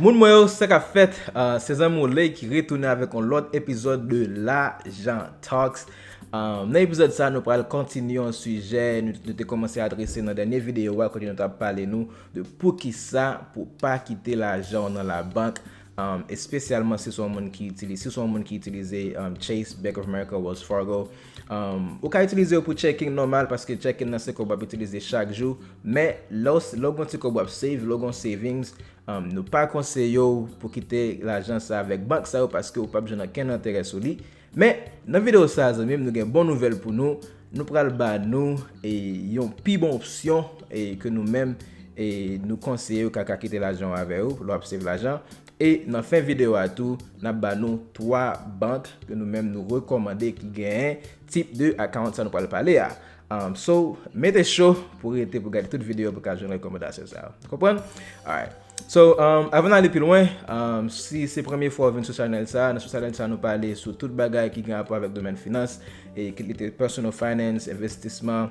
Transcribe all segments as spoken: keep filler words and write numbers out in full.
Moun mwen yo, sa k ap fèt? Ah, se zanmi w Ley ki retounen avèk yon lòt epizòd de Lajan Talks. Ah, nan epizòd sa, nou pral kontinye yon sijè nou, nou te kòmanse adrese nan dènye videyo a, kote nou t ap pale nou de poukisa pou pa kite lajan w nan labank, um, espesyalman si se yon moun ki itilize, si se yon moun ki itilize, um, Chase, Bank of America, Wells Fargo. Um, ou ka itilize yo pou checking nòmal, paske checking nan se kòb w ap itilize chak jou, men lè w, lè w gen yon ti kòb w ap save, lè w gen yon savings, um, nou pa konseye w pou kite lajan sa avèk bank sa yo, paske ou p ap jwenn okenn enterè sou li. Men, nan videyo sa, zanmi m, nou gen bon nouvèl pou nou. Nou pral ba nou, e, yon pi bon opsyon, e, ke nou menm, e, nou konseye w ka, ka kite lajan w avè yo, lè w ap save lajan. E nan fen videyo a tou, n ap ba nou twa bank ke nou menm nou rekòmande ki genyen tip de account sa nou pral pale a. Um, so, mete cho pou rete pou gade tout videyo pou ka jwenn rekòmandasyon sa yo. Konprann? Alright. So, um, avan n ale pi lwen, um, si se premye fwa w vin sou chanèl sa, nan sou chanèl sa nou pale sou tout bagay ki gen rapò avèk domèn finans, e kit li te personal finance, envestisman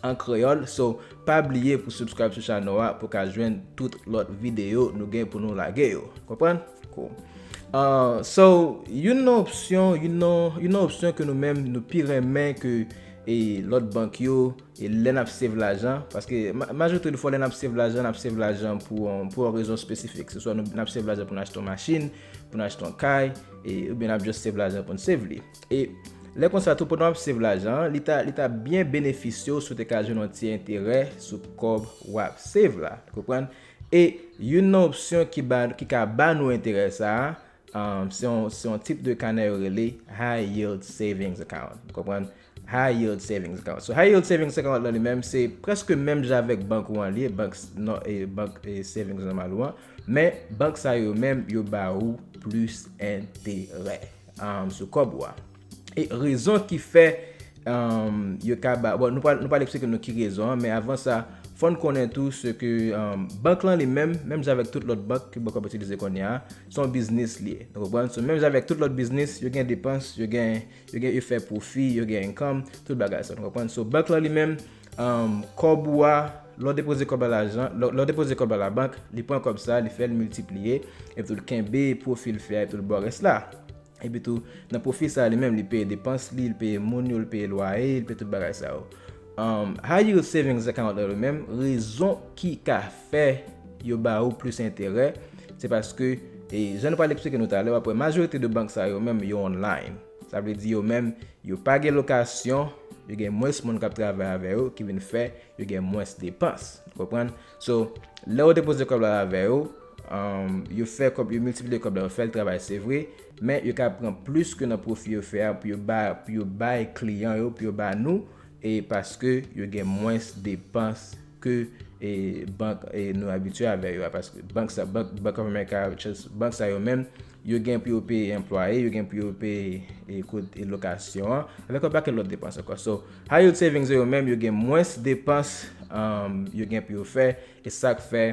an kreyòl. So, pa bliye pou subscribe sou chanèl a pou ka jwenn tout lòt videyo nou gen pou nou lage yo. Konprann? Cool. Uh, so, youn nan opsyon, youn nan, youn nan opsyon ke nou menm nou pi renmen ke, e, lòt bank yo, e lè n ap save lajan, paske ma-, majorite de fwa lè n ap save lajan, n ap save lajan pou, pou yon rezon espesifik. Se swa nou, n ap save lajan pou n achte yon machin, pou n achte yon kay, e, oubyen n ap just save lajan pou n save li. E lè konsa tou, pandan w ap save lajan an, li ta, li ta byen benefisye w si w te ka jwenn yon ti enterè sou kòb w ap save la. Konprann? E youn nan opsyon ki ba, ki ka ba nou enterè sa a, um, se yon, se yon tip de kanè yo rele high yield savings account. Ou konprann? High yield savings account. So, high yield savings account la li menm, se prèske menm jan avèk bank ou an li ye, bank s-, non, e, bank, e, savings normal ou an. Men, bank sa yo menm, yo ba ou plis enterè, um, sou kòb ou a. E rezon ki fè, um, yo ka ba, bon, nou pral, nou pral eksplike nou ki rezon an, men avan sa, fò n konnen tou se ke, um, bank lan li menm, menm jan avèk tout lòt bank ke bank w ap itilize kounye a, se yon biznis li ye. Nou konprann? So, menm jan avèk tout lòt biznis, yo gen depans, yo gen, yo gen, yo fè pwofi, yo gen income, tout bagay sa, nou konprann? So, bank lan li menm, um, kòb ou a, lè w depoze kòb la lajan, lè, lè w depoze kòb la labank, li pran kòb sa, li fè l miltipliye, epi tou l kenbe pwofi l fè a, epi tou l ba w rès la. Epi tou, nan pwofi sa a li menm, li peye depans li, li peye moun yo, li peye lwaye, li peye tout bagay sa yo. Um, high yield savings account la yo menm, rezon ki ka fè yo ba ou plis enterè, se paske, e, jan nou pral eksplike nou talè, w ap wè majorite de bank sa yo menm, yo online. Sa vle di yo menm, yo pa gen lokasyon, yo gen mwens moun k ap travay avè yo, ki vin fè yo gen mwens depans. Ou konprann? So, lè yo depoze kòb la avè yo, um, yo fè kòb, yo miltipliye kòb la, yo fè l travay, se vre, men yo ka pran plis ke nan pwofi yo fè a pou yo ba, pou yo bay kliyan yo, pou yo ba nou, e paske yo gen mwens depans ke, e, bank, e, nou abitye avè yo a, paske bank sa, bank, Bank of America, Chase, bank sa yo menm, yo gen pou yo peye anplwaye, yo gen pou yo peye, e, kote, e, lokasyon an, avèk yon pakèt lòt depans ankò. So, high yield savings yo menm, yo gen mwens depans, um, yo gen pou yo fè, e sa k fè,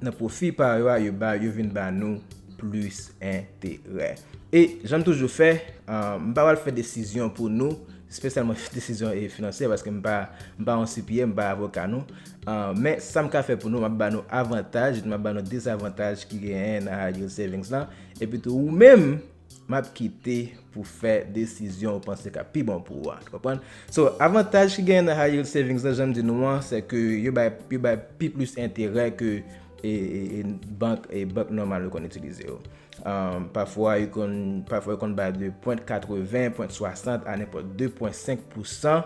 nan pwofi pa yo a, yo ba, yo vin ba nou plis enterè. E jan m toujou fè, um, m pa pral fè desizyon pou nou, espesyalman desizyon, e, finansyè, paske m pa, m pa yon C P A, m pa avoka nou. Ah, men sa m ka fè pou nou, m ap ba nou avantaj, m ap ba nou dezavantaj ki genyen nan high yield savings lan. Epi tou, ou menm, m ap kite pou fè desizyon ou panse k ap pi bon pou ou a. Ou konprann? So, avantaj ki genyen nan high yield savings lan, jan m di nou an, se ke yo bay, yo bay pi plis enterè ke, e, e, e, bank, e, bank nòmal yo konn itilize yo. Um, pafwa, yo konn, pafwa, yo konn bay de pwen katreven, pwen swasant a nenpòt de pwen senk pousan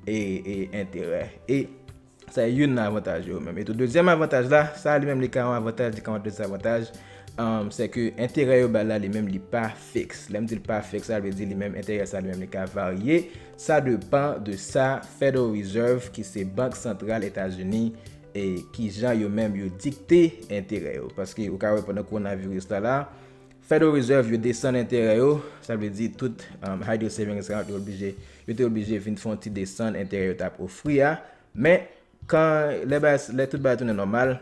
e, e enterè. E sa, youn nan avantaj yo menm. E tou, dezyèm avantaj la, sa li menm, li ka yon avantaj, li ka yon dezavantaj. Um, se ke enterè yo bay la, li menm, li pa fiks. Lè m di l pa fiks, sa vle di li menm, enterè sa, li menm, li ka varye. Sa depann de sa Federal Reserve, ki se Bank Santral Etazini, e kijan yo menm yo dikte enterè yo. Paske ou ka wè pandan kowonaviris la la, Federal Reserve yo desann enterè yo, sa vle di tout, um, high yield savings account yo oblije, yo te oblije vin fè yon ti desann enterè yo t ap ofri a. Men, kan, lè bagay, lè tout bagay tounen nòmal,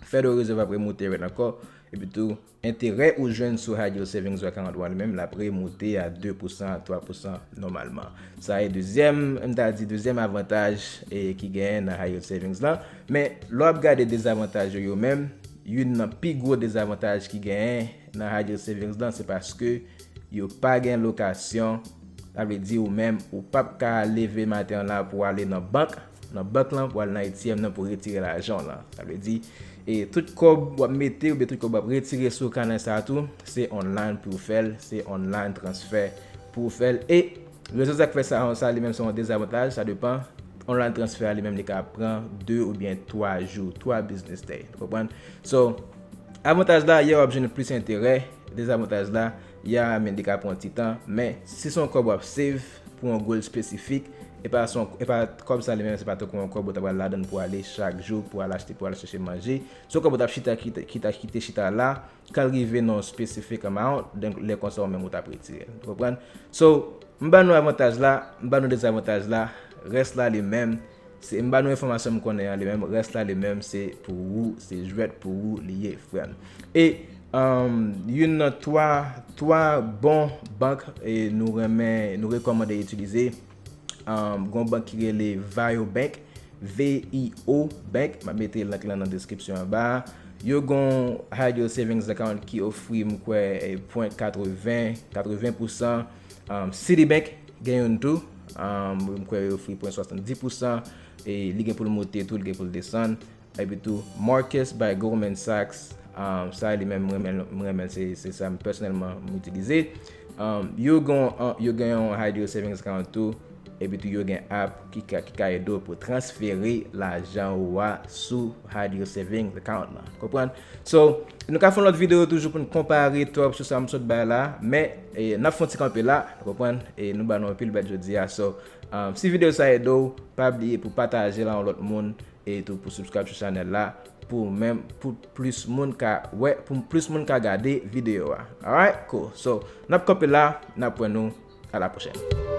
Federal Reserve ap remonte rèt ankò, Epi tou, enterè ou jwenn sou high yield savings account ou a li menm, l ap remoute a de pousan, a twa pousan nòmalman. Sa e dezyèm, m ta di dezyèm avantaj e ki genyen nan high yield savings lan. Men, lè w ap gade dezavantaj yo yo menm, youn nan pi gwo dezavantaj ki genyen nan high yield savings lan, se paske yo pa gen lokasyon. Sa vle di ou menm, ou p ap ka leve maten an la pou w ale nan bank, nan bank lan, pou w al nan A T M nan pou retire lajan w lan. Sa vle di, e tout kòb w ap mete oubyen tout kòb w ap retire sou kanal sa a tou, se online pou w fè l, se online transfer pou w fè l. E rezon sa k fè sa, sa li menm se yon dezavantaj, sa depann. Online transfer a li menm li ka pran de oubyen twa jou, twa business day. Ou konprann? So, avantaj la, ya w ap jwenn plis enterè, dezavantaj la, ya, men li ka pran ti tan, men si se yon kòb w ap save pou yon goal espesifik, e pa se yon, e pa kòb sa li menm, se pa tankou yon kòb ou ta pral ladan l pou ale chak jou, pou al achte, pou al chèche manje. Se yon kòb ou t ap chita, kite, kite, kite chita la, kan l rive nan yon specific amount, donk lè konsa ou menm ou t ap retire l. Ou konprann? So, m ba nou avantaj la, m ba nou dezavantaj la, rès la li menm, se, m ba nou enfòmasyon m konnen an li menm, rès la li menm se pou ou, se jwèt pou ou li ye, frè m. E, um, youn nan twa, twa bon bank e nou renmen, nou rekòmande itilize, um, gon bank ki rele Vio Bank, V I O Bank, m ap mete link lan nan deskripsyon anba a. Yo gon high yield savings account ki ofri, m kwè, eh, pwen katreven, katreven pousan. Um, Citibank gen youn tou. Um, m kwè yo ofri pwen swasanndis pousan. E li gen pou l moute tou, li gen pou l desann. Epi tou, Marcus by Goldman Sachs. Um, sa li menm, m renmen, m renmen, se, se sa m pèsonèlman m itilize. Um, yo gen, uh, yo gen yon high yield savings account tou. Epi tou, yo gen app ki ka, ki ka ede w pou transfere lajan ou a sou high yield savings account lan. Konprann? So, nou ka fè yon lòt videyo toujou pou n konpare top sou sa m sot bay la, men, e, n ap fè yon ti kanpe la, konprann? E nou ba nou anpil bèt jodi a. So, um, si videyo sa ede w, pa bliye pou pataje l a yon lòt moun, e tou pou subscribe sou chanèl la, pou menm, pou plis moun ka wè, pou plis moun ka gade videyo a. Alright, cool. So, n ap kanpe la, n ap wè nou a la pwochèn.